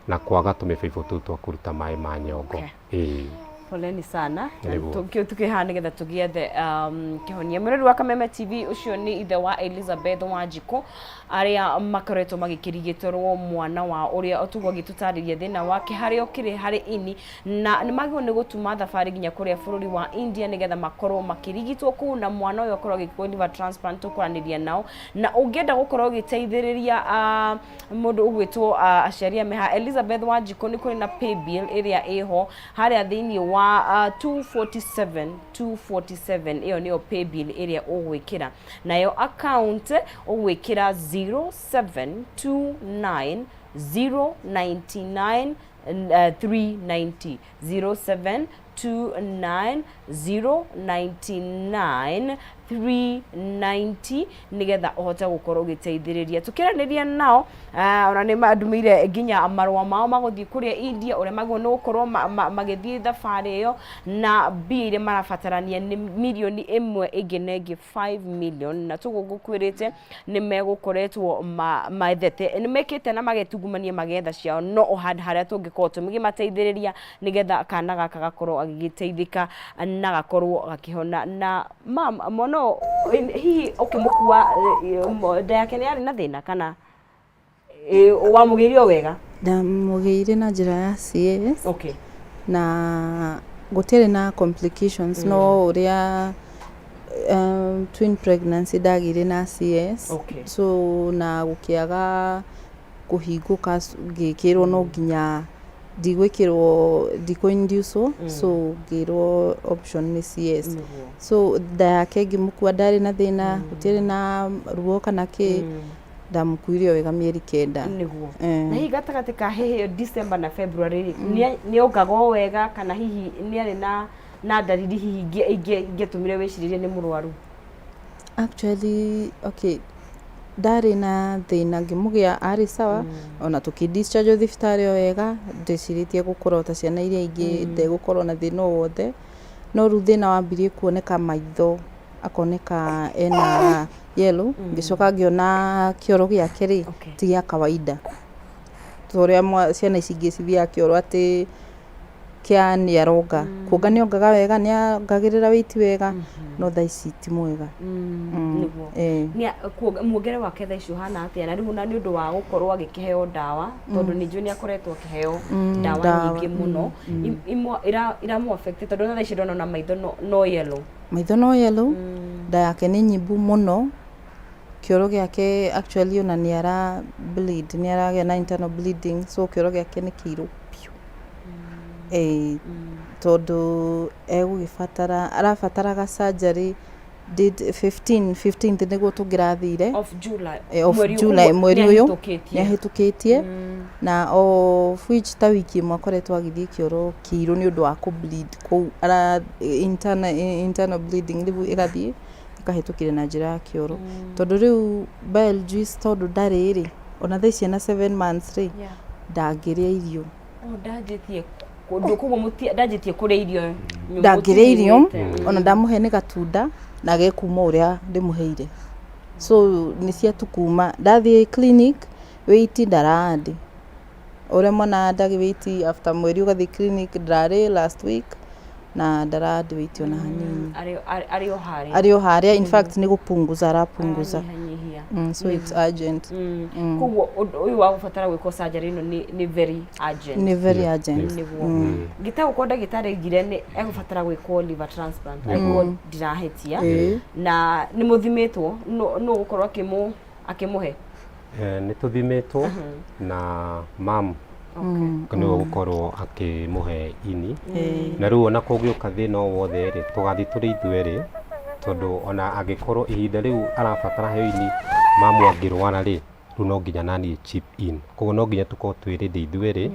Na kwaga tũmĩbaibũ tũu twa kũruta maĩ ma nyongo. Ĩĩ. Poleni sana. Nĩguo. Tukĩhaha nĩgetha tũgĩethe kĩhonia. Mwĩrori wa Kameme TV, ũcio nĩ ithe wa Elizabeth Wanjikũ, arĩa makoretwo magĩkĩrigitĩrwo mwana wa ũrĩa tũguo agĩtũtarĩria thĩna wake harĩa ũkĩrĩ harĩ ini, na nĩ magĩrĩirwo nĩ gũtuma thabarĩ nginya kũrĩa bũrũri wa India nĩgetha makorwo makĩrigitwo kũu na mwana ũyũ akorwo agĩkwo liver transplant. Tũkwaranĩria nao, na ũngĩenda gũkorwo ũgĩteithĩrĩria mũndũ ũgwĩtwo aciari a meha Elizabeth Wanjikũ, nĩ kũrĩ na paybill ĩrĩa ĩho harĩa thĩinĩ wa 247 247. Ĩyo nĩyo paybill ĩrĩa ũgwĩkĩra, nayo account ũgwĩkĩra 0729 099 390, 0729 099 390, nigetha ũhote gũkorwo ũgĩteithĩrĩria. Tũkĩranĩria nao, ona nĩ mandũmĩire nginya marũa mao magũthiĩ kũrĩa India, ũrĩa magĩrĩirwo nĩ gũkorwo magĩthiĩ thabarĩ ĩyo, na mbia iria marabatarania nĩ mirioni 1 ĩngĩ na ĩngĩ, 5 million. Na tũguo ngũkwĩrĩte, nĩ megũkoretwo methete, nĩ mekĩte na magetungumania magetha ciao, no o handũ harĩa tũngĩkorwo tũgĩmateithĩrĩria nĩgetha kana gaka gakorwo agĩgĩteithĩka na gakorwo gakĩhona. Na mam, mwana ũyũ hihi ũkĩmũkua nda yake nĩ yarĩ na thĩna kana wamũgĩire o wega? Ndamũgĩire na njĩra ya CS. Na gũtiarĩ na complications, no ũrĩa twin pregnancy ndagĩire na CS. So na gũkĩaga kũhingũka, ngĩkĩrwo no nginya ndigwĩkĩrwo, ndikũ-induce, so ngĩrwo option nĩ CS. So nda yake ngĩmũkua ndarĩ na thĩna, gũtiarĩ na ruo kana kĩ. Ndamũkuire o wega mĩeri 9. Na hihi gatagatĩ ka hihi ĩyo December na February rĩ, nĩ ongaga o wega kana hihi nĩ arĩ na ndariri hihi ingĩatũmire wĩcirĩrie nĩ mũrwaru? Actually, okay, ndarĩ na thĩna, ngĩmũgĩa arĩ sawa, ona tũkĩ discharge thibitarĩ o wega. Ndĩcirĩtie gũkũra o ta ciana iria ingĩ, ndegũkorwo na thĩna o wothe, no rĩu thĩna wambirie kuoneka maitho, akoneka ena yellow. Ngĩcoka ngĩona kĩoro gĩake rĩ ti gĩa kawaida, ta ũrĩa ciana ici ingĩ cithiaga kĩoro atĩ kĩa nĩ aronga. Kuonga nĩ ongaga wega, nĩ ongagĩrĩra weight wega, no thaa ici ti mwega. Muongere wake thaa ici ũhana atĩa, na rĩu na nĩ ũndũ wa gũkorwo agĩkĩheo ndawa, tondũ nĩ njũĩ nĩ akoretwo akĩheo ndawa nyingĩ mũno iramũ affect, tondũ thaa ici ndona ona maitho no yellow? Maitho no yellow, nda yake nĩ nyimbu mũno, kĩoro gĩake actually ona nĩ ara bleed, nĩ aragĩa na internal bleeding, so kĩoro gĩake nĩ kĩirũ biũ. Ĩĩ, tondũ egũgĩbatara, arabataraga surgery date 15, 15th nĩguo tũngĩrathire. Of July? Of July, mweri ũyũ nĩ ahĩtũkĩtie, na of which ta wiki ĩmwe akoretwo agĩthiĩ kĩoro kĩirũ nĩ ũndũ wa kũ bleed kũu ara internal bleeding, rĩu ĩgathiĩ ĩkahĩtũkĩra na njĩra ya kĩoro, tondũ rĩu bile juice tondũ ndarĩ rĩ, ona thaa ici ena 7 months rĩ, ndangĩrĩa irio. Ndanjĩtie koguo ndanjĩtie kũrĩa irio nyũmũ? Ndangĩrĩa irio. Mũtigĩrĩte. Ona ndamũhe nĩ gatunda na gekuma ũrĩa ndĩmũheire, so nĩ cia tu kuma ndathiĩ clinic, weight ndara add, ũrĩa mwana andagi weight after mweri ũgathiĩ clinic, ndararĩ last week na ndara add weight ona hanini. Arĩ o harĩa. Arĩ o harĩa, in fact nĩ gũpunguza arapunguza. Aranyihanyihia. So it's urgent. Koguo ũndũ ũyũ wa gũbatara gwĩkwo surgery ĩno nĩ very urgent. Nĩ very urgent. Nĩguo ngĩtaũkwo, ndagĩtarĩ aigire nĩ egũbatara gwĩkwo liver transplant, angĩkorwo ndirahĩtia. Ĩĩ. Na nĩ mũthimĩtwo nũ ũgũkorwo akĩmũhe? Nĩ tũthimĩtwo na mam nĩwe gũkorwo akĩmũhe ini, na rĩu ona kũngĩũka thĩna o wothe rĩ, tũgathiĩ tũrĩ ithuerĩ, tondũ ona angĩkorwo ihinda rĩu arabatara heo ini, mamu angĩrwara rĩ, rĩu no nginya naniĩ chip in, koguo no nginya tũkorwo twĩ ready ithuerĩ.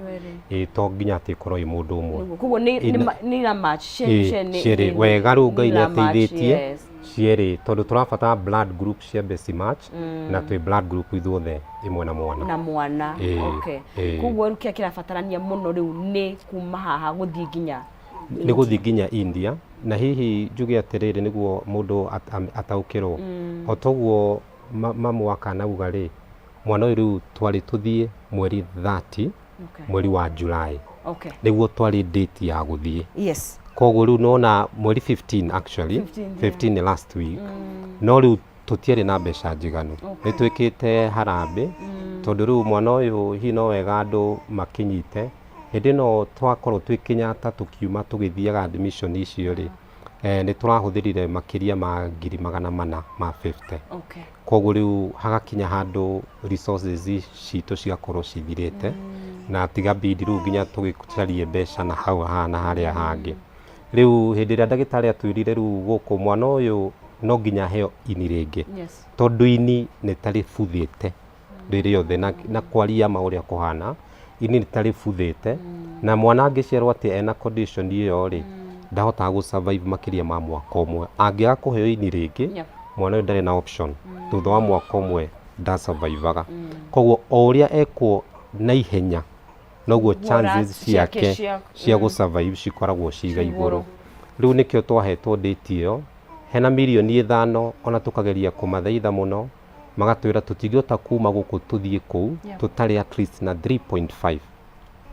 Ĩĩ, to nginya atĩ ĩkorwo ĩ mũndũ ũmwe. Nĩguo. Koguo nĩ ira match Ĩĩ, cierĩ wega. Rĩu Ngai nĩ ateithĩtie cierĩ, tondũ tũrabatara blood group ciambe ci match, na twĩ blood group ithuothe ĩmwe na mwana. Na mwana. Ĩĩ. Ĩĩ. Koguo rĩu kĩrĩa kĩrabatarania mũno rĩu nĩ kuma haha gũthiĩ nginya Nĩ gũthiĩ nginya India. Na hihi njuge atĩrĩrĩ, nĩguo mũndũ ataũkĩrwo o toguo mamu wa kana uga rĩ, mwana ũyũ rĩu twarĩ tũthiĩ mweri 30. Mweri wa July nĩguo twarĩ date ya gũthiĩ. Koguo rĩu nona mweri 15 actually, 15, yeah. 15 nĩ last week, no rĩu tũtiarĩ na mbeca njiganu. Nĩ twĩkĩte harambĩ tondũ rĩu mwana ũyũ hihi no wega andũ makĩnyite hĩndĩ ĩno twakorwo twĩ Kenyatta tũkiuma tũgĩthiaga admission icio rĩ, nĩ tũrahũthĩrire makĩria ma 450,000. Koguo rĩu hagakinya handũ resources citũ cigakorwo cithirĩte na tiga bidi rĩu nginya tũgĩcarie mbeca na hau haha na harĩa hangĩ. Rĩu hĩndĩ ĩrĩa ndagĩtarĩ atwĩrire rĩu gũkũ mwana ũyũ no nginya aheo ini rĩngĩ, tondũ ini nĩ ta rĩbuthĩte rĩ rĩothe na kwaria ma ũrĩa kũhana, ini nĩ ta rĩbuthĩte na mwana angĩciarwo atĩ ena condition ĩyo rĩ, ndahotaga gũ survive makĩria ma mwaka ũmwe angĩaga kũheo ini rĩngĩ. Mwana ũyũ ndarĩ na option, thutha wa mwaka ũmwe ndasurvivaga. Koguo o ũrĩa ekwo na ihenya noguo chances ciake cia gũ survive cikoragwo ciga igũrũ. Rĩu nĩkĩo twahetwo date ĩyo hena 5 mirioni, ona tũkageria kũmathaitha mũno magatwĩra tũtingĩhota kuma gũkũ tũthiĩ kũu tũtarĩ at least na 3.5.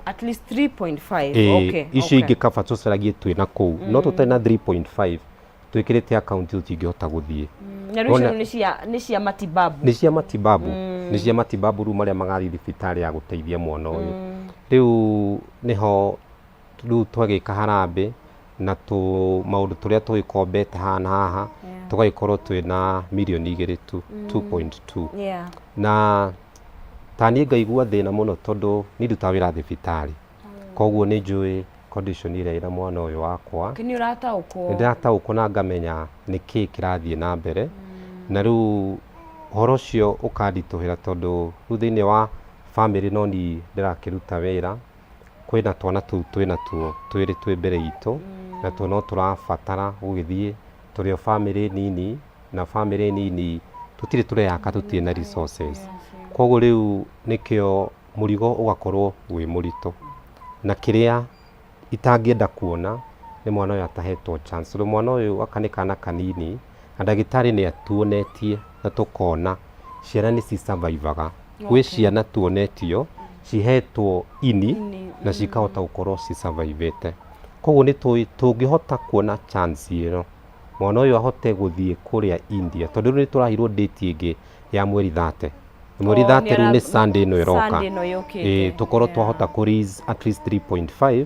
At least 3.5. Ĩĩ, icio ingĩ kaba tũcaragie twĩ na kũu, no tũtarĩ na 3.5 twĩkĩrĩte akaunti tũtingĩhota gũthiĩ. Na rĩu icio nĩ cia matibabu? Nĩ cia matibabu, nĩ cia matibabu rĩu marĩa magathiĩ thibitarĩ ya gũteithia mwana ũyũ. Rĩu nĩho rĩu twagĩka harambĩ na tũ maũndũ tũrĩa tũgĩkombete haha na haha, tũgagĩkorwo twĩna 2 mirioni tu, 2.2. Na ta niĩ ngaigua thĩna mũno tondũ niĩ ndutaga wĩra thibitarĩ, koguo nĩ njũĩ condition ĩrĩa ĩna mwana ũyũ wakwa. Nĩ ũrataũkwo. Nĩ ndĩrataũkwo na ngamenya nĩkĩĩ kĩrathiĩ na mbere, na rĩu ũhoro ũcio ũkanditũhĩra tondũ rĩu thĩinĩ wa famĩlĩ no niĩ ndĩrakĩruta wĩra, kwĩna twana tũu twĩna tuo twĩrĩ twĩ mbere itũ, na tuo no tũrabatara gũgĩthiĩ. Tũrĩ o famĩlĩ nini, na famĩlĩ nini tũtirĩ tũreyaka, tũtirĩ na resources. Koguo rĩu nĩkĩo mũrigo ũgakorwo wĩ mũritũ, na kĩrĩa itangĩenda kuona nĩ mwana ũyũ atahetwo chance, tondũ mwana ũyũ aka nĩ kana kanini na ndagĩtarĩ nĩ atuonetie na tũkona ciana nĩ cisurvivaga. Gwĩ ciana tuonetio cihetwo ini Ini, na cikahota gũkorwo cisurvivĩte. Koguo nĩ tũĩ tũngĩhota kuona chance ĩno mwana ũyũ ahote gũthiĩ kũrĩa India, tondũ rĩu nĩ tũraheirwo date ĩngĩ ya mweri 30, mweri Oh, 30 rĩu nĩ Sunday ĩno ĩroka. Sunday ĩno yũkĩte. Ĩĩ, tũkorwo twahota kũ raise at least 3.5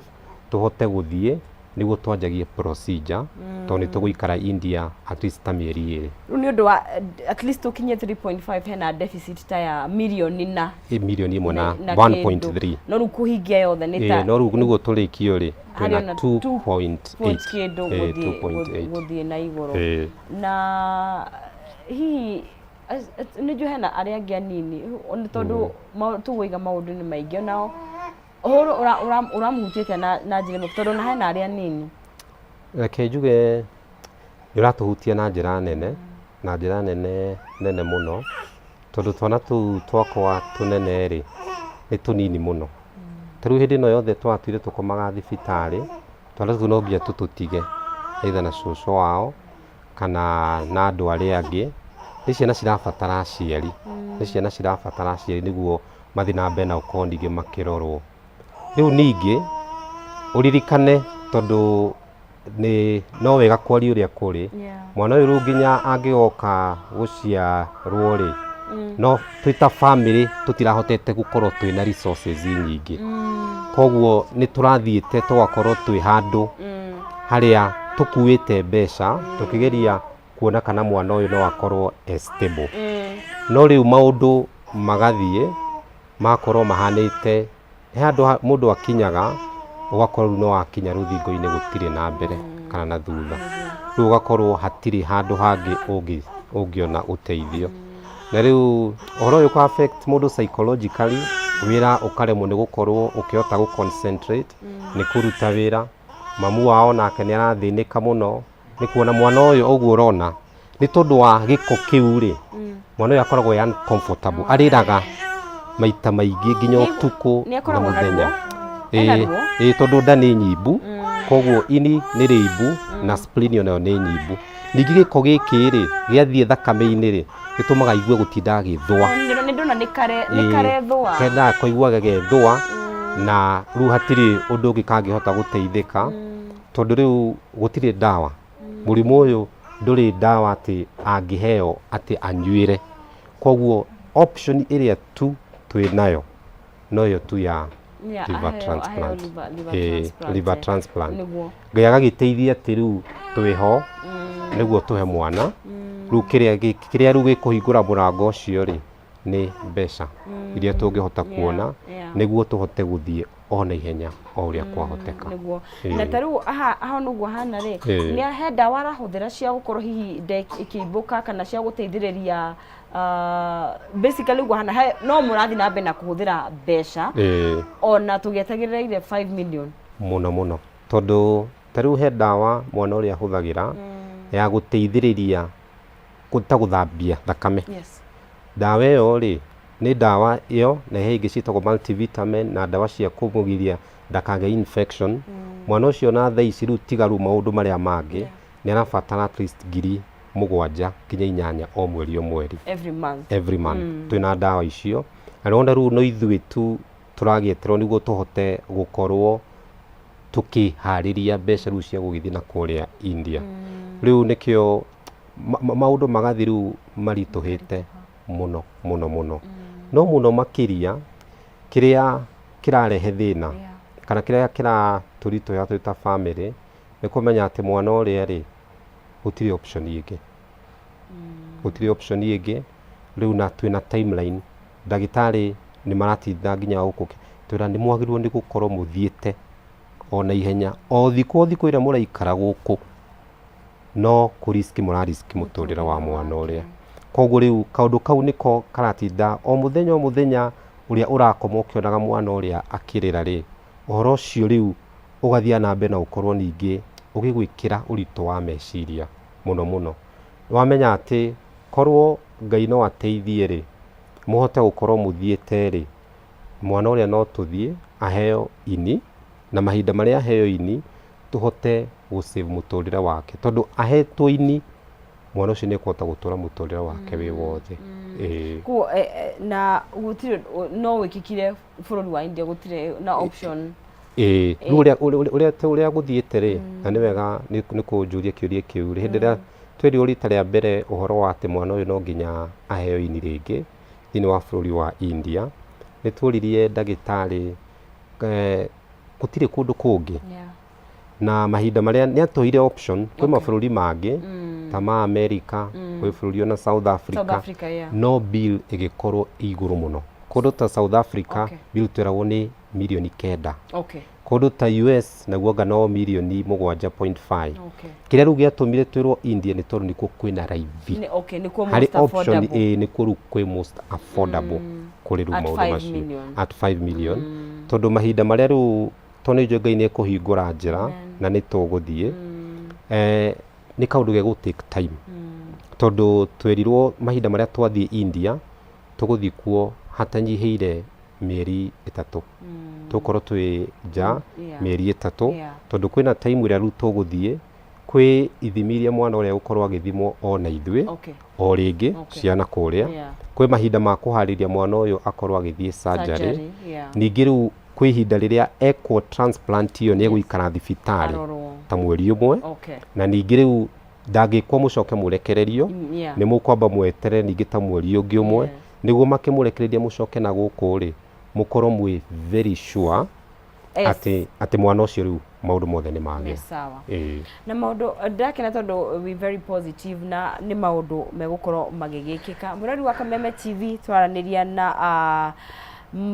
tũhote gũthiĩ nĩguo twanjagie procedure, tondũ nĩ tũgũikara India at least ta mĩeri 2. Rĩu nĩ ũndũ wa at least ũkinye 3.5 hena deficit ta ya mirioni na Ĩ, 1 mirioni na na 1.3. kĩndũ. No rĩu kũhingia yothe nĩ ta Ĩĩ, no rĩu nĩguo tũrĩkio rĩ, harĩ twĩna ona 2.8 point kĩndũ Ĩĩ, gũthiĩ 2.8. gũthiĩ na igũrũ. Ĩĩ. Na hihi nĩ njũĩ hena arĩa angĩ anini nĩ tondũ tũgũiga maũndũ nĩ maingĩ, onao ũhoro ũramũhutĩtie na njĩra ĩmwe, tondũ ona hena arĩa anini. Reke njuge nĩ ũratũhutia na njĩra nene, na njĩra nene nene mũno, tondũ twana tũu twakwa tũnene rĩ, nĩ tũnini mũno. Ta rĩu hĩndĩ ĩno yothe twatuire tũkomaga thibitarĩ, twana tũu no nginya tũtũtige either na cũcũ wao kana na andũ arĩa angĩ. Nĩ ciana cirabatara aciari, nĩ ciana cirabatara aciari nĩguo mathiĩ na mbere na gũkorwo ningĩ makĩrorwo. Rĩu ningĩ ũririkane, tondũ nĩ no wega kwaria ũrĩa kũrĩ, mwana ũyũ rĩu nginya angĩgoka gũciarwo rĩ, no twĩ ta family tũtirahotete gũkorwo twĩna resources nyingĩ. Koguo nĩ tũrathiĩte tũgakorwo twĩ handũ harĩa tũkuĩte mbeca tũkĩgeria kuona kana mwana ũyũ no akorwo e stable. No rĩu maũndũ magathiĩ magakorwo mahanĩte he handũ mũndũ akinyaga ũgakorwo rĩu no wakinya rũthingo-inĩ, gũtirĩ na mbere kana na thutha, rĩu ũgakorwo hatirĩ handũ hangĩ ũngĩona ũteithio. Na rĩu ũhoro ũyũ ũka affect mũndũ psychologically, wĩra ũkaremwo nĩ gũkorwo ũkĩhota gũ concentrate nĩ kũruta wĩra. Mamu wao nake nĩ arathĩnĩka mũno nĩ kuona mwana ũyũ ũguo ũrona, nĩ tondũ wa gĩko kĩu rĩ, mwana ũyũ akoragwo e uncomfortable, arĩraga maita maingĩ nginya ũtukũ Nĩ na akoragwo na mũthenya. ruo? Ena Ĩĩ, ruo? ĩĩ, tondũ nda nĩ nyimbu, koguo ini nĩ rĩimbu na spleen onayo nĩ nyimbu. Ningĩ gĩko gĩkĩ rĩ, gĩathiĩ thakame-inĩ rĩ, gĩtũmaga aigue gũtinda agĩthũa. Nĩ ndona nĩ karethũa. Kendaga kũigua gagethũa. Na rĩu hatirĩ ũndũ ũngĩ kangĩhota gũteithĩka, tondũ rĩu gũtirĩ ndawa. Mũrimũ ũyũ ndũrĩ ndawa atĩ angĩheo atĩ anyuĩre. Koguo option ĩrĩa tu twĩ nayo no ĩyo tu ya Yeah, liver aheo transplant. liver transplant. Liver transplant. Nĩguo. Ngai agagĩteithia atĩ rĩu twĩho nĩguo tũhe mwana. Rĩu kĩrĩa rĩu gĩkũhingũra mũrango ũcio rĩ, nĩ mbeca iria tũngĩhota kuona nĩguo tũhote gũthiĩ o na ihenya o ũrĩa kwahoteka. Nĩguo. Na ta rĩu aha nĩguo hana rĩ, nĩ he ndawa arahũthĩra cia gũkorwo hihi nda ĩkĩimbũka kana cia gũteithĩrĩria, basically ũguo hana he, no mũrathiĩ na mbere na kũhũthĩra mbeca ona tũgĩetagĩrĩra ile 5 million? Mũno mũno, tondũ ta rĩu he ndawa mwana ũrĩa ahũthagĩra ya gũteithĩrĩria ta gũthambia thakame. Ndawa ĩyo rĩ, nĩ ndawa ĩyo na he ingĩ ciĩtagwo multivitamin na ndawa cia kũmũgiria ndakagĩe infection. Mwana ũcio na thaa ici rĩu, tiga rĩu maũndũ marĩa mangĩ, nĩ arabatara at least 7,000 nginya 8,000 o mweri o mweri. Every month. Every month. Twĩna ndawa icio na nĩwona rĩu no ithuĩ tu tũragĩeterwo nĩguo tũhote gũkorwo tũkĩharĩria mbeca rĩu cia gũgĩthiĩ na kũrĩa India. Rĩu nĩkĩo maũndũ magathiĩ rĩu maritũhĩte mũno mũno mũno. No mũno makĩria kĩrĩa kĩrarehe thĩna kana kĩrĩa kĩratũritũhĩra twĩ ta family nĩ kũmenya atĩ mwana ũrĩa rĩ, gũtirĩ option ĩngĩ, gũtirĩ option ĩngĩ rĩu, na twĩna timeline. Ndagĩtarĩ nĩ maratinda nginya gũkũ twĩra nĩ mwagĩrĩirwo nĩ gũkorwo mũthiĩte o na ihenya. O thikũ o thikũ ĩrĩa mũraikara gũkũ no kũ risk mũra risk mũtũrĩre wa mwana ũrĩa. Koguo rĩu kaũndũ kau nĩko karatinda o mũthenya o mũthenya ũrĩa ũrakoma ũkĩonaga mwana ũrĩa akĩrĩra rĩ, ũhoro ũcio rĩu ũgathiĩ na mbere na gũkorwo ningĩ ũgĩgwĩkĩra ũritũ wa meciria mũno mũno. Wamenya atĩ korwo Ngai no ateithie rĩ, mũhote gũkorwo mũthiĩte rĩ, mwana ũrĩa no tũthiĩ aheo ini, na mahinda marĩa aheo ini tũhote gũ save mũtũrĩre wake, tondũ ahetwo ini mwana ũcio nĩ ekũhota gũtũra mũtũrĩre wake wĩ wothe. Ĩĩ. Koguo na gũtirĩ no wĩkĩkire bũrũri wa India, gũtirĩ na option? Ĩĩ, rĩu ũrĩa gũthiĩte rĩ, na nĩ wega nĩ kũnjũria kĩũria kĩu rĩ, hĩndĩ ĩrĩa twerirwo rita rĩa mbere ũhoro wa atĩ mwana ũyũ no nginya aheo ini rĩngĩ thĩinĩ wa bũrũri wa India, nĩ tworirie ndagĩtarĩ gũtirĩ kũndũ kũngĩ? Na mahinda marĩa nĩ atũheire option, kwĩ mabũrũri mangĩ ta ma America, kwĩ bũrũri ona South Africa. South Africa, yeah. No bill ĩgĩkorwo ĩ igũrũ mũno. Kũndũ ta South Africa bill tweragwo nĩ mirioni 9. Kũndũ ta US naguo anga no mirioni 7.5. Kĩrĩa rĩu gĩatũmire twĩrwo India nĩ tondũ nĩkuo kwĩna raithi. Okay, nĩkuo harĩ most option affordable. Ĩĩ, nĩkuo rĩu kwĩ most affordable kũrĩ rĩu At maũndũ 5 macio million. At 5 million, tondũ mahinda marĩa rĩu, tondũ nĩ njũĩ Ngai nĩ ekũhingũra njĩra na nĩ tũgũthiĩ, nĩ kaũndũ gegũ take time, tondũ twerirwo mahinda marĩa twathiĩ India tũgũthiĩ kuo hatanyihĩire mĩeri 3, tũgũkorwo twĩ nja mĩeri 3, tondũ kwĩna time ĩrĩa rĩu tũgũthiĩ kwĩ ithimi iria mwana ũrĩa egũkorwo agĩthimwo o na ithuĩ o rĩngĩ ciana kũrĩa. Kwĩ mahinda ma kũharĩria mwana ũyũ akorwo agĩthiĩ surgery. Surgery, yeah. Ningĩ rĩu kwĩ ihinda rĩrĩa ekwo transplant ĩyo nĩ egũikara thibitarĩ Arorwo. ta mweri 1. Na ningĩ rĩu ndangĩkwo mũcoke mũrekererio, nĩ mũkwamba mweterere ningĩ ta mweri ũngĩ ũmwe nĩguo makĩmũrekereria mũcoke na gũkũ rĩ, mũkorwo mwĩ very sure atĩ mwana ũcio rĩu maũndũ mothe nĩ Nĩ magĩa. sawa. Ĩĩ. Na maũndũ ndakena tondũ we very positive na nĩ maũndũ megũkorwo magĩgĩkĩka. Mũrori wa Kameme TV, twaranĩria na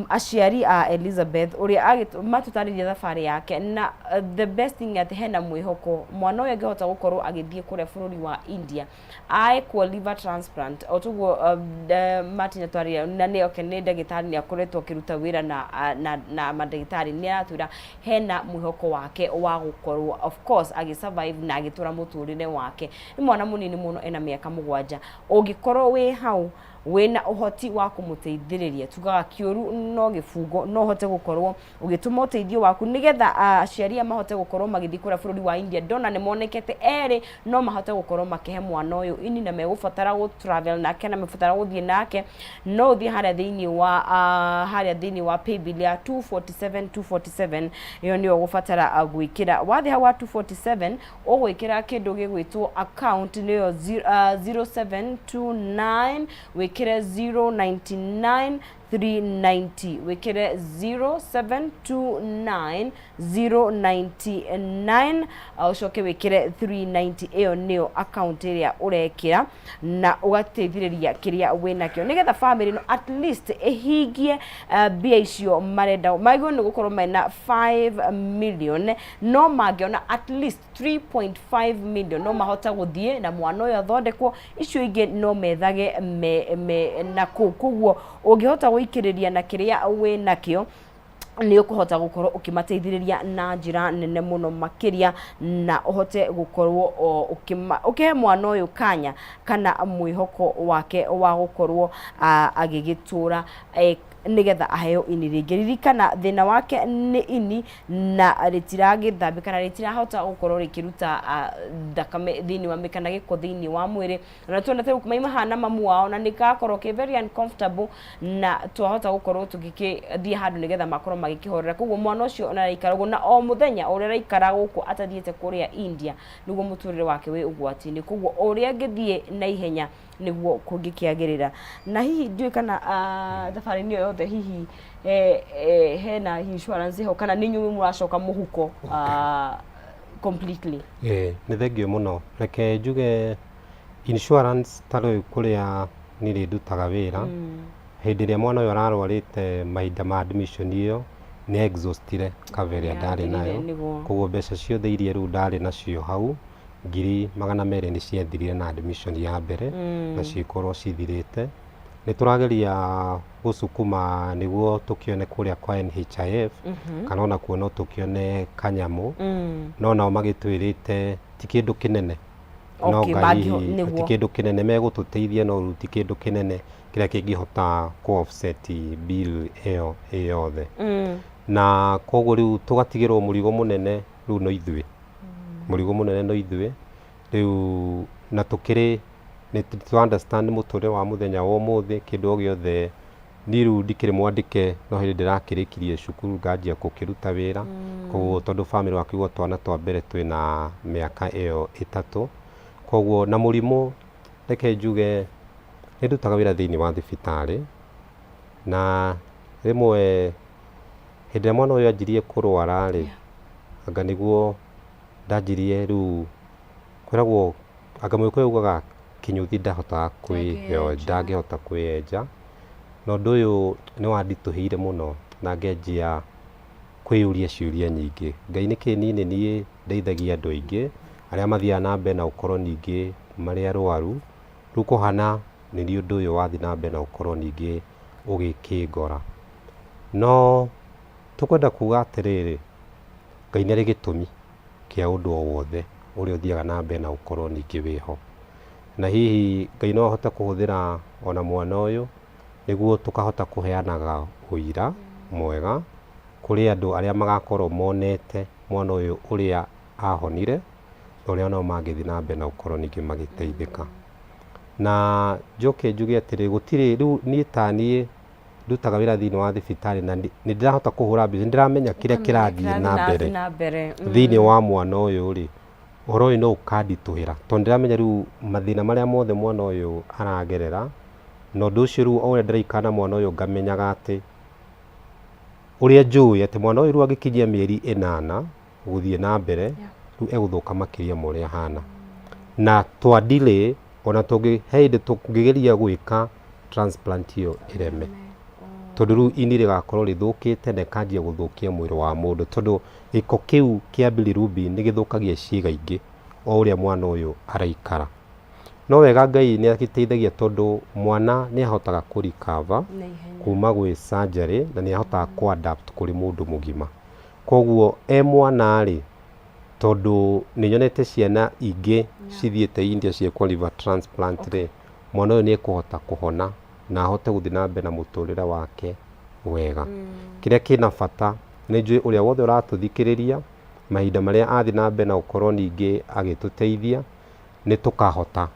aciari a Elizabeth ũrĩa matũtarĩria thabarĩ yake, na the best thing atĩ hena mwĩhoko mwana ũyũ angĩhota gũkorwo agĩthiĩ kũrĩa bũrũri wa India aekwo liver transplant o tuguo Martin atwarĩria, na nĩ okay, nĩ ndagĩtarĩ, nĩ akoretwo akĩruta wĩra na mandagĩtarĩ, nĩ aratwĩra hena mwĩhoko wake wa gũkorwo of course agĩ survive na agĩtũra mũtũrĩre wake. Nĩ mwana mũnini mũno, ena mĩaka 7. Ũngĩkorwo wĩ hau Wĩna ũhoti wa kũmũteithĩrĩria, tugaga kĩũru no gĩbungo, no ũhote gũkorwo ũgĩtũma ũteithio waku nĩgetha aciari aya mahote gũkorwo magĩthiĩ kũrĩa bũrũri wa India. Ndona nĩ monekete erĩ no mahote gũkorwo makĩhe mwana ũyũ ini na megũbatara gũ travel nake na megũbatara gũthiĩ nake. No ũthiĩ harĩa thĩinĩ wa harĩa thĩinĩ wa paybill ya 247 247, ĩyo nĩyo ũgũbatara gwĩkĩra. Wathiĩ hau ha 247 ũgwĩkĩra kĩndũ gĩgwĩtwo account nĩyo 0729, wĩkĩre 099 390, wĩkĩre 0729 099, ũcoke wĩkĩre 390. Ĩyo nĩyo account ĩrĩa ũrekĩra na ũgateithĩrĩria kĩrĩa wĩnakĩo nĩgetha family no at least ĩhingie mbia icio marenda. Magĩrĩirwo nĩ gũkorwo mena 5 million, no mangĩona at least 3.5 million no mahota gũthiĩ na mwana ũyũ athondekwo, icio ingĩ no methage me, me, na kũu. Koguo ũngĩhota gũikĩrĩria na kĩrĩa wĩ nakĩo, nĩ ũkũhota gũkorwo ũkĩmateithĩrĩria na njĩra nene mũno makĩria, na ũhote gũkorwo ũkĩhe mwana ũyũ kanya kana mwĩhoko wake wa gũkorwo agĩgĩtũra nĩgetha aheo ini rĩngĩ. Ririkana thĩna wake nĩ ini na rĩtiragĩthambia kana rĩtirahota gũkorwo rĩkĩruta thakame thĩinĩ wa kana gĩko thĩinĩ wa mwĩrĩ. Na tuona ta rĩu maima haha na mamu wao na nĩ gakorwo ke very uncomfortable, na twahota gũkorwo tũgĩkĩthiĩ handũ nĩgetha makorwo magĩkĩhorera. Koguo mwana ũcio ona araikara ũguo, na o mũthenya ũrĩa araikara gũkũ atathiĩte kũrĩa India nĩguo mũtũrĩre wake wĩ ũgwati-inĩ. Koguo o ũrĩa angĩthiĩ na ihenya nĩguo kũngĩkĩagĩrĩra. Na hihi ndiũĩ kana thabarĩ-inĩ ĩyo yothe hihi hena insurance ho kana nĩ inyuĩ mũracoka mũhuko completely? Ĩĩ, nĩ thengiũ mũno. Reke njuge insurance ta rĩu kũrĩa niĩ ndutaga wĩra, hĩndĩ ĩrĩa mwana ũyũ ararwarĩte mahinda ma admission ĩyo, nĩ exhaustire cover ĩrĩa ndarĩ nayo. Koguo mbeca ciothe iria rĩu ndarĩ nacio hau, 200,000 nĩ ciathirire na admission ya mbere, na cikorwo cithirĩte. Nĩ tũrageria gũcukuma nĩguo tũkĩone kũrĩa kwa NHIF, kana onakuo no tũkĩone kanyamũ, no nao magĩtwĩrĩte ti kĩndũ kĩnene. No Okay, nga hihi ti nĩguo. kĩndũ kĩnene megũtũteithia, no rĩu ti kĩndũ kĩnene kĩrĩa kĩngĩhota kũ offset bill ĩyo ĩ yothe. Na koguo rĩu tũgatigĩrwo mũrigo mũnene rĩu no ithuĩ. Mũrigo mũnene no ithuĩ rĩu, na tũkĩrĩ nĩ tũ understand mũtũrĩre wa mũthenya wa ũmũthĩ, kĩndũ o gĩothe. Niĩ rĩu ndikĩrĩ mwandĩke, no hĩndĩ ndĩrakĩrĩkirie cukuru nganjia gũkĩruta wĩra. Koguo tondũ bamĩrĩ wakĩigua twana twa mbere twĩna mĩaka ĩyo 3, koguo na mũrimũ, reke njuge nĩ ndutaga wĩra thĩinĩ wa thibitarĩ, na rĩmwe hĩndĩ ĩrĩa mwana ũyũ anjirie kũrwara rĩ, anga nĩguo ndanjirie rĩu kwĩragwo anga mũgĩkũyũ augaga kĩnyũthi ndahotaga kwĩyenja, ndangĩhota kwĩyenja. Na ũndũ ũyũ nĩ wanditũhĩire mũno na ngenjia kwĩyũria ciũria nyingĩ. Ngai nĩkĩ niĩ nĩ niĩ ndeithagia andũ aingĩ arĩa mathiaga na mbere na gũkorwo ningĩ marĩ arwaru, rĩu kũhana nĩ niĩ ũndũ ũyũ wathiĩ na mbere na gũkorwo ningĩ ũgĩkĩngora. No tũkwenda kuga atĩrĩrĩ, Ngai nĩ arĩ gĩtũmi kĩa ũndũ o wothe ũrĩa ũthiaga na mbere na gũkorwo ningĩ wĩho. Na hihi Ngai no ahote kũhũthĩra ona mwana ũyũ nĩguo tũkahota kũheanaga ũira mwega kũrĩ andũ arĩa magakorwo monete mwana ũyũ ũrĩa ahonire, na ũrĩa nao mangĩthiĩ na mbere na gũkorwo ningĩ magĩteithĩka. Na njoke njuge atĩrĩ, gũtirĩ rĩu niĩ ta niĩ ndutaga wĩra thĩinĩ wa thibitarĩ na nĩ ndĩrahota kũhũra mbica, nĩ ndĩramenya kĩrĩa kĩrathiĩ na mbere thĩinĩ wa mwana ũyũ rĩ, ũhoro ũyũ no ũkanditũhĩra tondũ ndĩramenya rĩu mathĩna marĩa mothe mwana ũyũ aragerera, na ũndũ ũcio rĩu o ũrĩa ndĩraikara na mwana ũyũ ngamenyaga atĩ ũrĩa njũĩ atĩ mwana ũyũ rĩu angĩkinyia mĩeri 8 gũthiĩ na mbere, rĩu egũthũka makĩria ma ũrĩa ahana. Na twa delay ona tũngĩ he hĩndĩ tũngĩgeria gwĩka transplant ĩyo ĩreme, tondũ rĩu ini rĩgakorwo rĩthũkĩte na ĩkanjia gũthũkia mwĩrĩ wa mũndũ, tondũ gĩko kĩu kĩa bilirubin nĩ gĩthũkagia ciĩga ingĩ o ũrĩa mwana ũyũ araikara. No wega Ngai nĩ agĩteithagia tondũ mwana nĩ ahotaga kũ recover kuma gwĩ surgery na nĩ ahotaga kũ adapt kũrĩ mũndũ mũgima. Koguo e mwana rĩ, tondũ nĩ nyonete ciana ingĩ cithiĩte India ciekwo liver transplant rĩ, mwana ũyũ nĩ ekũhota kũhona. Na ahote gũthiĩ na mbere na mũtũrĩre wake wega. Kĩrĩa kĩna bata nĩ njũĩ ũrĩa wothe ũratũthikĩrĩria mahinda marĩa athiĩ na mbere na gũkorwo ningĩ agĩtũteithia, nĩ tũkahota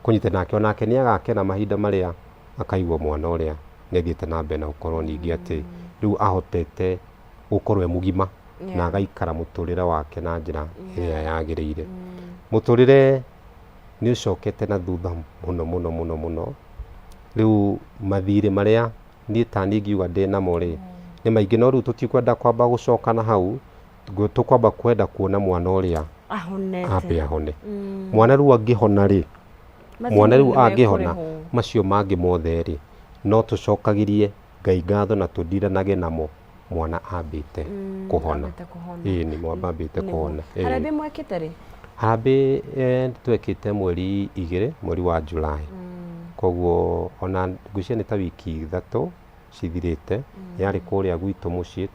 kũnyita nake, onake nĩ agakena mahinda marĩa akaigua mwana ũrĩa nĩ athiĩte na mbere na gũkorwo ningĩ atĩ rĩu ahotete gũkorwo e mũgima na agaikara mũtũrĩre wake na njĩra ĩrĩa yagĩrĩire. Mũtũrĩre nĩ ũcokete na thutha mũno mũno mũno mũno. Rĩu mathirĩ marĩa niĩ ta niĩ ingiuga ndĩ namo rĩ, nĩ maingĩ, no rĩu tũtikwenda kwamba gũcoka na hau, tũkwamba kwenda kuona mwana ũrĩa ahonete, ambe ahone. Mwana rĩu angĩhona rĩ, mwana rĩu angĩhona, macio mangĩ mothe rĩ, no tũcokagĩrie Ngai ngatho na tũndiranage namo mwana ambĩte kũhona. Ambĩte kũhona. Ĩĩ nĩ mwana ambĩte kũhona. Ĩĩ. Harambĩ mwekĩte rĩ? Harambĩ twekĩte mweri 2, mweri wa July. Koguo ona ngwĩciria nĩ ta wiki 3 cithirĩte. Yarĩ kũrĩa gwitũ mũciĩ,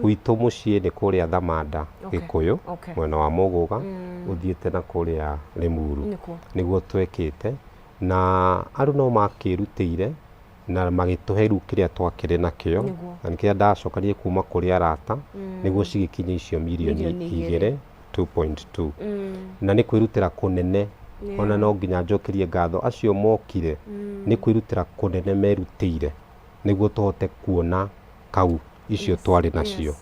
gwitũ mũciĩ nĩ kũrĩa Thamanda Gĩkũyũ, mwena wa Mũgũga, ũthiĩte na kũrĩa Rĩmuru. Nĩguo twekĩte. Na andũ no makĩrutĩire na magĩtũhe rĩu kĩrĩa twakĩrĩ nakĩo, na nĩ kĩrĩa ndacokanire kuma kũrĩ arata, nĩguo cigĩkinye icio mirioni 2, 2.2. Na nĩ kwĩrutĩra kũnene, ona no nginya njokerie ngatho acio mokire, nĩ kwĩrutĩra kũnene merutĩire nĩguo tũhote kuona kau icio twarĩ nacio.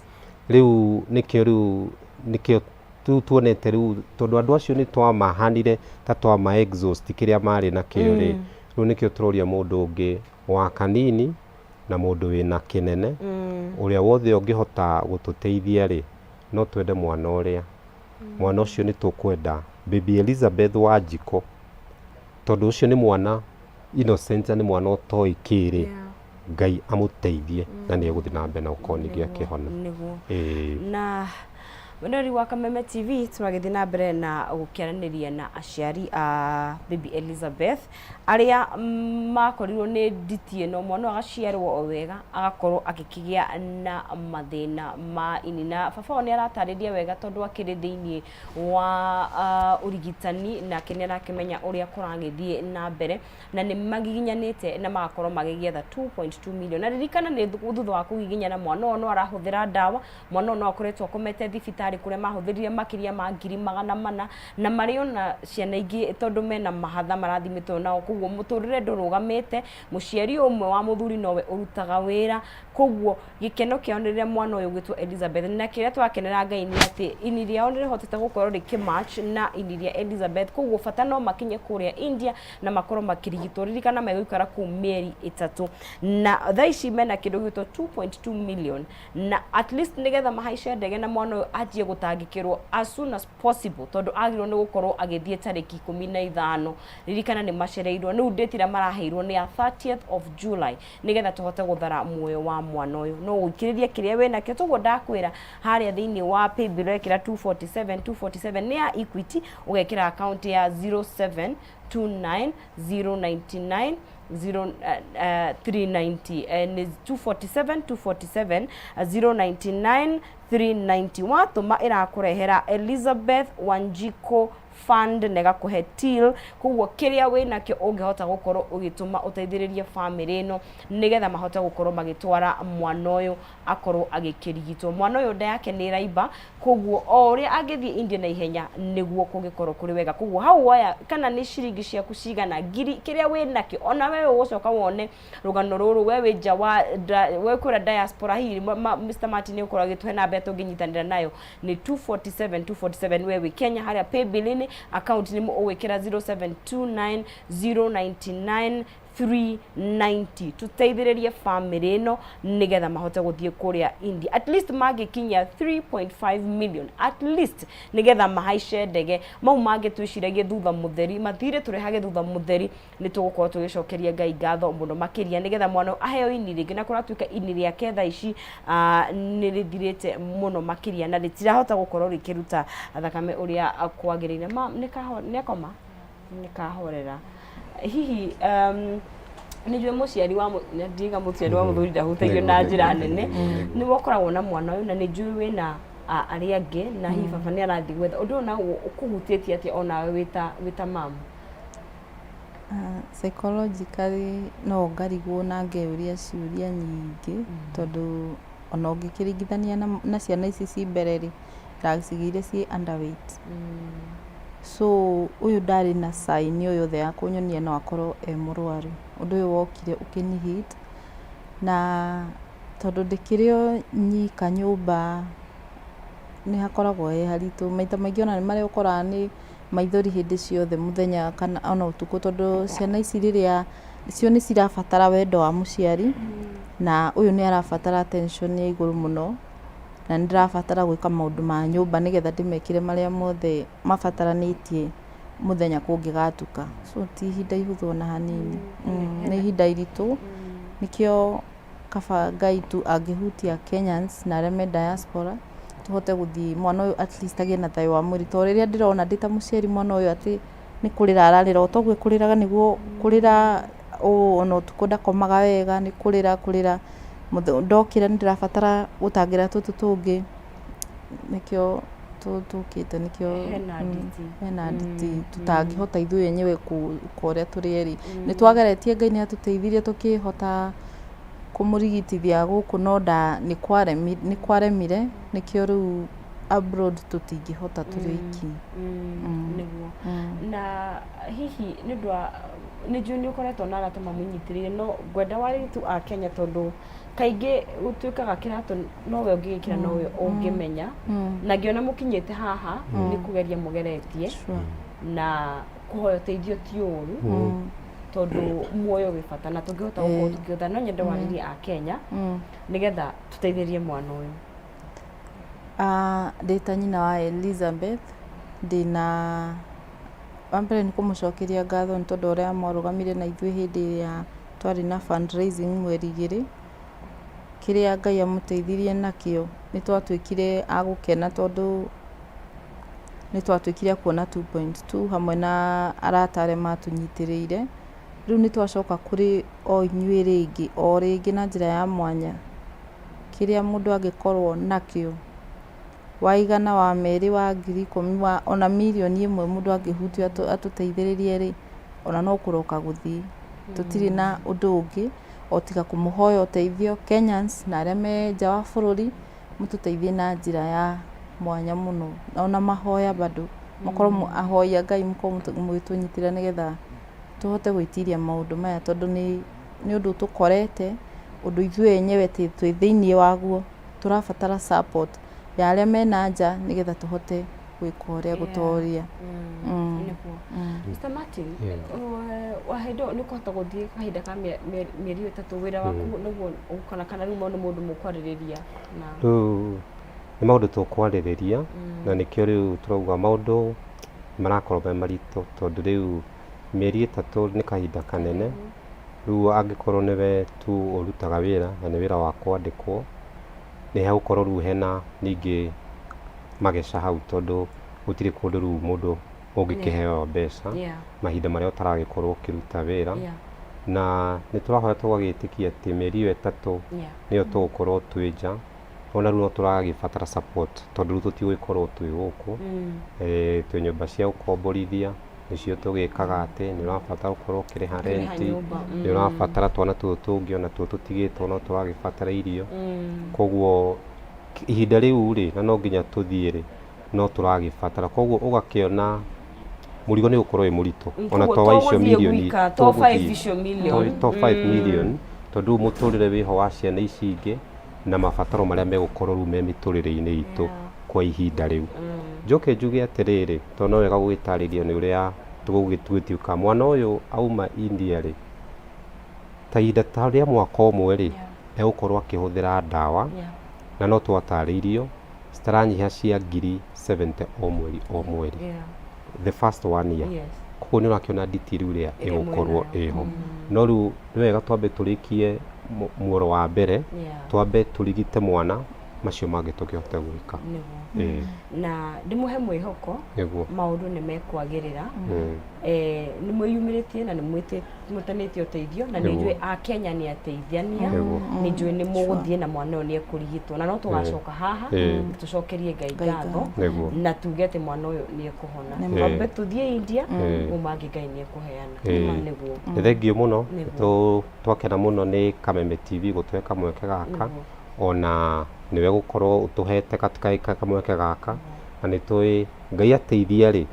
Rĩu nĩkĩo rĩu nĩkĩo rĩu tuonete rĩu, tondũ andũ acio nĩ twamahanire ta twama exhaust kĩrĩa marĩ nakĩo rĩ, rĩu nĩkĩo tũroria mũndũ ũngĩ wa kanini na mũndũ wĩna kĩnene, ũrĩa wothe ũngĩhota gũtũteithia rĩ, no twende mwana ũrĩa, mwana ũcio nĩ tũkwenda baby Elizabeth Wanjikũ, tondũ ũcio nĩ mwana innocent na nĩ mwana ũtoĩ kĩ rĩ, Ngai amũteithie na nĩ egũthiĩ na mbere na gũkorwo ningĩ akĩhona. Nĩguo. Ĩĩ. Na mwendori wa Kameme TV, tũragĩthiĩ na mbere na gũkĩaranĩria na aciari a baby Elizabeth arĩa makorirwo nĩ nditi ĩno, mwana ũyũ agaciarwo o wega agakorwo agĩkĩgĩa na mathĩna ma ini, na baba wao nĩ aratarĩria wega tondũ akĩrĩ thĩinĩ wa ũrigitani nake nĩ arakĩmenya ũrĩa kũragĩthiĩ na mbere, na nĩ magiginyanĩte na magakorwo magĩgĩetha 2.2 million. Na ririkana nĩ thutha wa kũgiginyana, mwana ũyũ no arahũthĩra ndawa, mwana ũyũ no akoretwo akomete thibitarĩ kũrĩa mahũthĩrire makĩria ma 400,000, na marĩ ona ciana ingĩ tondũ mena mahatha marathimĩtwo nao, koguo mũtũrĩre ndũrũgamĩte, mũciari ũmwe wa mũthuri nowe ũrutaga wĩra, koguo gĩkeno kĩao nĩ rĩrĩa mwana ũyũ ũgwĩtwo Elizabeth, na kĩrĩa tũrakenera Ngai nĩ atĩ ini rĩao nĩ rĩhotete gũkorwo rĩkĩ match na ini rĩa Elizabeth, koguo bata no makinye kũrĩa India na makorwo makĩrigitwo. Ririkana megũikara kũu mĩeri 3, na thaa ici mena kĩndũ gĩgwĩtwo 2.2 million, na at least nĩgetha mahaice ndege na mwana ũyũ anjie gũtangĩkĩrwo as soon as possible, tondũ agĩrĩirwo nĩ gũkorwo agĩthiĩ tarĩki 15. Ririkana nĩ macereirwo, rĩu date ĩrĩa maraheirwo nĩ ya 30th of July, nĩgetha tũhote gũthara muoyo wa mwana ũyũ. No ũikĩrĩrie kĩrĩa wĩnakĩo, toguo ndakwĩra harĩa thĩinĩ wa paybill wekĩra 247 247 nĩ ya Equity, ũgekĩra account ya 0729 099 0 390, nĩ 247 247 099 390. Watũma ĩrakũrehera Elizabeth Wanjiko Fund na ĩgakũhe till, koguo kĩrĩa wĩnakĩo ũngĩhota gũkorwo ũgĩtũma ũteithĩrĩrie famĩlĩ ĩno nĩgetha mahote gũkorwo magĩtwara mwana ũyũ akorwo agĩkĩrigitwo. Mwana ũyũ nda yake nĩ ĩraimba, koguo o ũrĩa angĩthiĩ India na ihenya nĩguo kũngĩkorwo kũrĩ wega. Koguo hau woya kana nĩ ciringi ciaku cigana, ngiri, kĩrĩa wĩnakĩo, ona we ũgũcoka wone rũgano rũrũ we wĩ nja wa we kũrĩa diaspora, hihi Mr Martin nĩ ũkorwo agĩtũhe namba ĩrĩa tũngĩnyitanĩra nayo nĩ 247 247, we wĩ Kenya harĩa paybill-inĩ account nĩ ũgwĩkĩra 0729 099 390, tũteithĩrĩrie famĩlĩ ĩno nĩgetha mahote gũthiĩ kũrĩa India, at least mangĩkinyia 3.5 million at least, nĩgetha mahaice ndege, mau mangĩ twĩciragie thutha mũtheri, mathirĩ tũrehage thutha mũtheri, nĩ tũgũkorwo tũgĩcokeria Ngai ngatho mũno makĩria, nĩgetha mwana ũyũ aheo ini rĩngĩ, na kũratuĩka ini rĩake thaa ici nĩ rĩthirĩte mũno makĩria na rĩtirahota gũkorwo rĩkĩruta thakame ũrĩa kwagĩrĩire. Ma nĩ akoma, nĩ kahorera hihi. Nĩ njũĩ mũciari wa ndiga mũciari wa mũthuri ndahutagio na njĩra nene, nĩ ũkoragwo na mwana ũyũ na nĩ njũĩ wĩna arĩa angĩ, na hihi baba nĩ arathiĩ gwetha ũndũ ũyũ naguo ũkũhutĩtie atĩa onawe wĩta mamu? Psychologically no ngarigwo na ngeyũria ciũria nyingĩ tondũ ona ũngĩkĩringithania na ciana ici ci mbere rĩ, ndacigĩire ciĩ underweight. So ũyũ ndarĩ na sign o yothe ya kũnyonia no akorwo e mũrwaru. Ũndũ ũyũ wokire ũkĩni hit na tondũ ndĩkĩrĩ o nyika nyũmba nĩ hakoragwo he haritũ. Maita maingĩ ona nĩ marĩa ũkoraga nĩ maithori hĩndĩ ciothe mũthenya kana ona ũtukũ tondũ ciana ici rĩrĩa cio nĩ cirabatara wendo wa mũciari na ũyũ nĩ arabatara attention ya igũrũ mũno na nĩ ndĩrabatara gwĩka maũndũ ma nyũmba nĩgetha ndĩmekĩre marĩa mothe mabataranĩtie mũthenya kũngĩgatuka. So ti ihinda ihũthũ ona hanini, nĩ ihinda iritũ nĩkĩo kaba Ngai tu angĩhutia Kenyans na arĩa me diaspora tũhote gũthiĩ mwana ũyũ at least agĩe na thayũ wa mwĩrĩ. Tondũ rĩrĩa ndĩrona ndĩ ta mũciari mwana ũyũ atĩ nĩ kũrĩra ararĩra o toguo ekũrĩraga nĩguo kũrĩra ũũ ona ũtukũ ndakomaga wega nĩ kũrĩra kũrĩra, ndokĩra nĩ ndĩrabatara gũtangĩra tũtũ tũngĩ nĩkĩo tũkĩte nĩkĩo Hena nditi. Hena nditi tũtangĩhota ithuĩ enyewe gwĩka ũrĩa tũrĩ erĩ. Nĩ twageretie Ngai nĩ atũteithirie tũkĩhota kũmũrigitithia gũkũ no nĩ kwaremire nĩkĩo rĩu abroad tũtingĩhota tũrĩ oiki. Nĩguo. Na hihi nĩ ũndũ wa nĩ njũĩ nĩ ũkoretwo na arata mamũnyitĩrĩire no ngwenda warĩrie tu a Kenya tondũ kaingĩ gũtuĩkaga kĩratũ nowe ũngĩgĩkĩra nowe ũngĩmenya na ngĩona mũkinyĩte haha nĩ kũgeria mũgeretie na kũhoya ũteithio ti ũru tondũ muoyo wĩ bata na tũngĩhota gũkorwo tũkĩhota no nyende warĩrie a Kenya nĩgetha tũteithĩrĩrie mwana ũyũ. Ndĩ ta nyina wa Elizabeth ndĩna wa mbere nĩ kũmũcokeria ngatho nĩ tondũ ũrĩa mwarũgamire na ithuĩ hĩndĩ ĩrĩa twarĩ na fundraising mweri igĩrĩ. Kĩrĩa Ngai amũteithirie nakĩo nĩ twatuĩkire a gũkena tondũ nĩ twatuĩkire a kuona 2.2 hamwe na arata arĩa matũnyitĩrĩire. Rĩu nĩ twacoka kũrĩ o inyuĩ rĩngĩ, o rĩngĩ na njĩra ya mwanya. Kĩrĩa mũndũ angĩkorwo nakĩo, wa igana, wa merĩ, wa 10,000, wa ona 1 million mũndũ angĩhutio atũteithĩrĩrie rĩ, ona no kũroka gũthiĩ. Tũtirĩ na ũndũ ũngĩ o tiga kũmũhoya ũteithio Kenyans na arĩa me nja wa bũrũri, mũtũteithie na njĩra ya mwanya mũno. Ona mahoya bado, mũkorwo ahoi a Ngai mũkorwo mũgĩtũnyitĩrĩra nĩgetha tũhote gwĩtiria maũndũ maya tondũ nĩ ũndũ ũtũkorete, ũndũ ithuĩ enyewe twĩ thĩiniĩ waguo, tũrabatara support ya arĩa mena nja nĩgetha tũhote gwĩka ũrĩa gũtoria. Nĩguo. Mr. Martin, wahĩndĩ nĩ ũkũhota gũthiĩ kahinda ka mĩeri 3 wĩra waku nĩguo ũkona kana rĩu nĩ mũndũ mũkwarĩrĩria na Rĩu nĩ maũndũ tũkwarĩrĩria na nĩkĩo rĩu tũrauga maũndũ marakorwo me maritũ tondũ rĩu mĩeri 3 nĩ kahinda kanene. Rĩu angĩkorwo nĩwe tu ũrutaga wĩra na nĩ wĩra wa kwandĩkwo, nĩ hegũkorwo rĩu hena ningĩ mageca hau tondũ gũtirĩ kũndũ rĩu mũndũ ũngĩkĩheo mbeca mahinda marĩa ũtaragĩkorwo ũkĩruta wĩra. Na nĩ tũrahoya tũgagĩtĩkia atĩ mĩeri ĩyo 3 nĩyo tũgũkorwo twĩ nja. Ona rĩu no tũragĩbatara support tondũ rĩu tũtigũgĩkorwo twĩ gũkũ, twĩ nyũmba cia gũkomborithia nĩcio tũgĩkaga atĩ nĩ ũrabatara gũkorwo ũkĩrĩha rent, nĩ ũrabatara twana tũtũ tũngĩ ona tuo tũtigĩtwo no tũragĩbatara irio. Koguo ihinda rĩu rĩ, na no nginya tũthiĩ rĩ, no tũragĩbatara. Koguo ũgakĩona mũrigo nĩ ũgũkorwo wĩ mũritũ ona to wa icio mirioni to 5 icio million to 5 million tondũ rĩu mũtũrĩre wĩho wa ciana ici ingĩ na mabataro marĩa megũkorwo rĩu me mĩtũrĩre-inĩ itũ kwa ihinda rĩu. Njoke njuge atĩrĩrĩ, tondũ no wega gũgĩtarĩria nĩ ũrĩa tũgũgĩtuĩka mwana ũyũ auma India rĩ, ta ihinda ta rĩa mwaka ũmwe rĩ, egũkorwo akĩhũthĩra ndawa na no twatarĩirio citaranyiha cia 70,000 o mweri o mweri the first one year. Koguo nĩ ũrakĩona nditi rĩu ĩrĩa ĩgũkorwo ĩho. No rĩu nĩ wega twambe tũrĩkie muoro wa mbere, twambe tũrigite mwana. Macio mangĩ tũkĩhote gwĩka. Nĩguo. Ĩĩ. Na ndĩmũhe mwĩhoko. Nĩguo. Maũndũ nĩ mekwagĩrĩra. Nĩ mwĩyumĩrĩtie na nĩ mwĩtanĩtie ũteithio, na nĩ njũĩ Akenya nĩ ateithania. Nĩguo. Nĩ njũĩ nĩ mũgũthiĩ na mwana ũyũ nĩ ekũrigitwo, na no tũgacoka haha tũcokerie Ngai ngatho. Nĩguo. Na tuge atĩ mwana ũyũ nĩ ekũhona. Nĩguo. Twambe tũthiĩ India, mau mangĩ Ngai nĩ ekũheana. Nĩguo. Nĩ thengiũ mũno. Nĩguo. Twakena mũno nĩ Kameme TV gũtũhe kamweke gaka. Nĩguo. Ona nĩwe gũkorwo ũtũhete kamweke gaka, na nĩ tũĩ Ngai ateithia rĩ,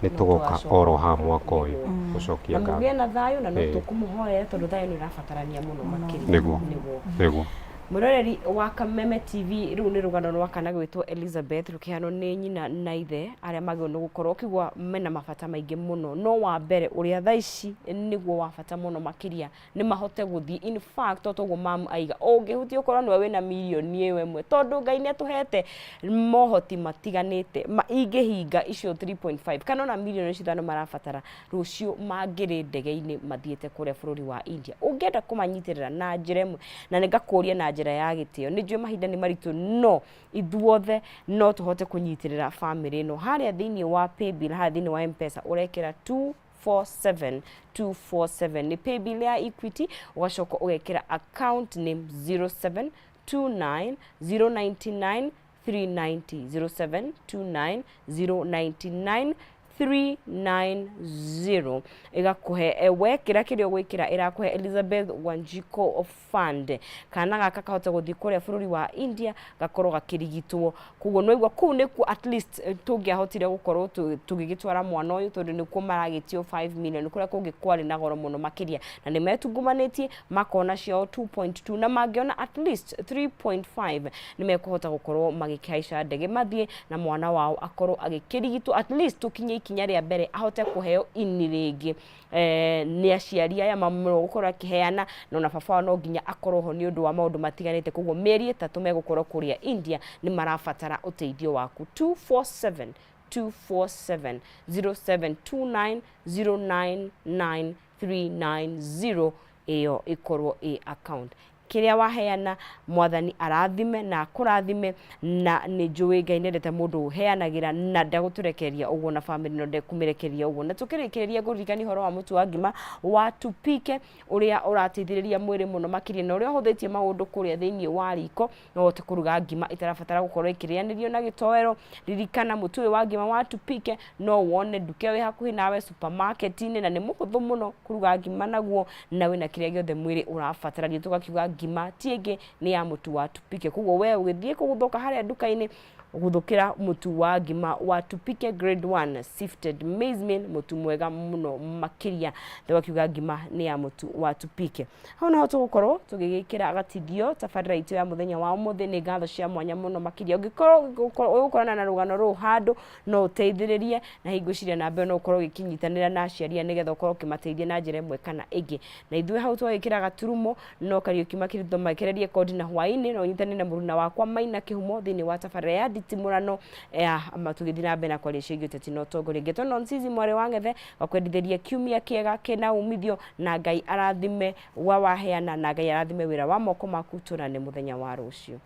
nĩ tũgoka oro haha mwaka ũyũ gũcokia Na ngatho. mũgĩe na thayũ, na no tũkũmũhoera tondũ thayũ nĩ ũrabatarania mũno makĩria. Nĩguo. Nĩguo. Nĩguo. Mwĩroreri wa Kameme TV, rĩu nĩ rũgano rwa kana gwĩtwo Elizabeth rũkĩheanwo nĩ nyina na ithe arĩa magĩrĩirwo nĩ gũkorwo ũkĩigua mena mabata maingĩ mũno, no wa mbere ũrĩa thaa ici nĩguo wa bata mũno makĩria nĩ mahote gũthiĩ. In fact, o toguo mamu aiga, ũngĩhutia ũkorwo nĩwe wĩna mirioni ĩyo ĩmwe, tondũ Ngai nĩ atũhete mohoti matiganĩte, ingĩhinga icio 3.5 kana ona mirioni icio ithano marabatara, rũciũ mangĩrĩ ndege-inĩ mathiĩte kũrĩa bũrũri wa India. Ũngĩenda kũmanyitĩrĩra na njĩra ĩmwe, na nĩ ngakũria na njĩra ya gĩtĩo, nĩ njũĩ mahinda nĩ maritũ, no ithuothe no tũhote kũnyitĩrĩra bamĩrĩ ĩno. Harĩa thĩinĩ wa paybill, harĩa thĩinĩ wa M-Pesa, ũrekĩra 247 247, nĩ paybill ya Equity, ũgacoka ũgekĩra account name 0729 099 390, 0729 099 390, ĩgakũhe wekĩra kĩrĩa ũgwĩkĩra, ĩrakũhe Elizabeth Wanjiko Fund. Kana gaka kahote gũthiĩ kũrĩa bũrũri wa India gakorwo gakĩrigitwo. Koguo nĩwaigua kũu nĩkuo at least tũngĩahotire gũkorwo tũgĩgĩtwara mwana ũyũ, tondũ nĩkuo maragĩtio 5 million, kũrĩa kũngĩ kwarĩ na goro mũno makĩria, na nĩ metungumanĩtie makona ciao 2.2, na mangĩona at least 3.5 nĩ mekũhota gũkorwo magĩkĩhaica ndege mathiĩ na mwana wao akorwo agĩkĩrigitwo, at least tũkinye ikinya rĩa mbere ahote kũheo ini rĩngĩ nĩ aciari aya mamu gũkorwo akĩheana, na ona baba wao no nginya akorwo ho nĩ ũndũ wa maũndũ matiganĩte. Koguo mĩeri 3 megũkorwo kũrĩa India, nĩ marabatara ũteithio waku. 247 247, 0729 099 390, ĩyo ĩkorwo ĩ account kĩrĩa waheana. Mwathani arathime na akũrathime, na nĩ njũĩ Ngai nĩendete mũndũ ũheanagĩra, na ndagũtũrekereria ũguo, na bamĩrĩ no ndekũmĩrekereria ũguo. Na tũkĩrĩkĩrĩria, ngũririkania ũhoro wa mũtu wa ngima wa Tupike, ũrĩa ũrateithĩrĩria mwĩrĩ mũno makĩria, na ũrĩa ũhũthĩtie maũndũ kũrĩa thĩinĩ wa riko. No ũhote kũruga ngima ĩtarabatara gũkorwo ĩkĩrĩanĩrio na gĩtoero. Ririkana mũtu ũyũ wa ngima wa Tupike no wone nduka ĩyo ĩ hakuhĩ nawe, supermarket-inĩ, na nĩ mũhũthũ mũno kũruga ngima naguo, na wĩna kĩrĩa gĩothe mwĩrĩ ũrabatara. Nĩ tũgakiuga ngima ti ĩngĩ, nĩ ya mũtu wa Tupike. Koguo we ũgĩthiĩ kũgũthũka harĩa nduka-inĩ, gũthũkĩra mũtu wa ngima wa Tupike grade 1 sifted maize meal, mũtu mwega mũno makĩria. Tũgakiuga ngima nĩ ya mũtu wa Tupike. Hau naho tũgũkorwo tũgĩgĩkĩra gatithio tabarĩra itũ ya mũthenya wa ũmũthĩ. Nĩ ngatho cia mwanya mũno makĩria. Ũngĩkorwo ũgũkorana na rũgano rũũ handũ, no ũteithĩrĩrie na hingo ciria namba ĩyo, no ũkorwo ũgĩkĩnyitanĩra na aciari aya nĩgetha ũkorwo ũkĩmateithia na njĩra ĩmwe kana ĩngĩ. Na ithuĩ hau twagĩkĩra gaturumo, no Kariũki Makĩria makererie kondi, na hwaĩ-inĩ no ũnyitane na mũruna wakwa Maina Kĩhumo thĩinĩ wa tabarĩra ya nditimũrano ya tũgĩthiĩ na mbere na kwaria ciĩgiĩ ũteti na ũtongoria. Ngetwo Nonsizi mwarĩ wa Ng'ethe, gakwendithĩria kiumia kĩega kĩna umithio, na Ngai arathime wa waheana, na Ngai arathime wĩra wa moko maku. Tuonane mũthenya wa rũciũ.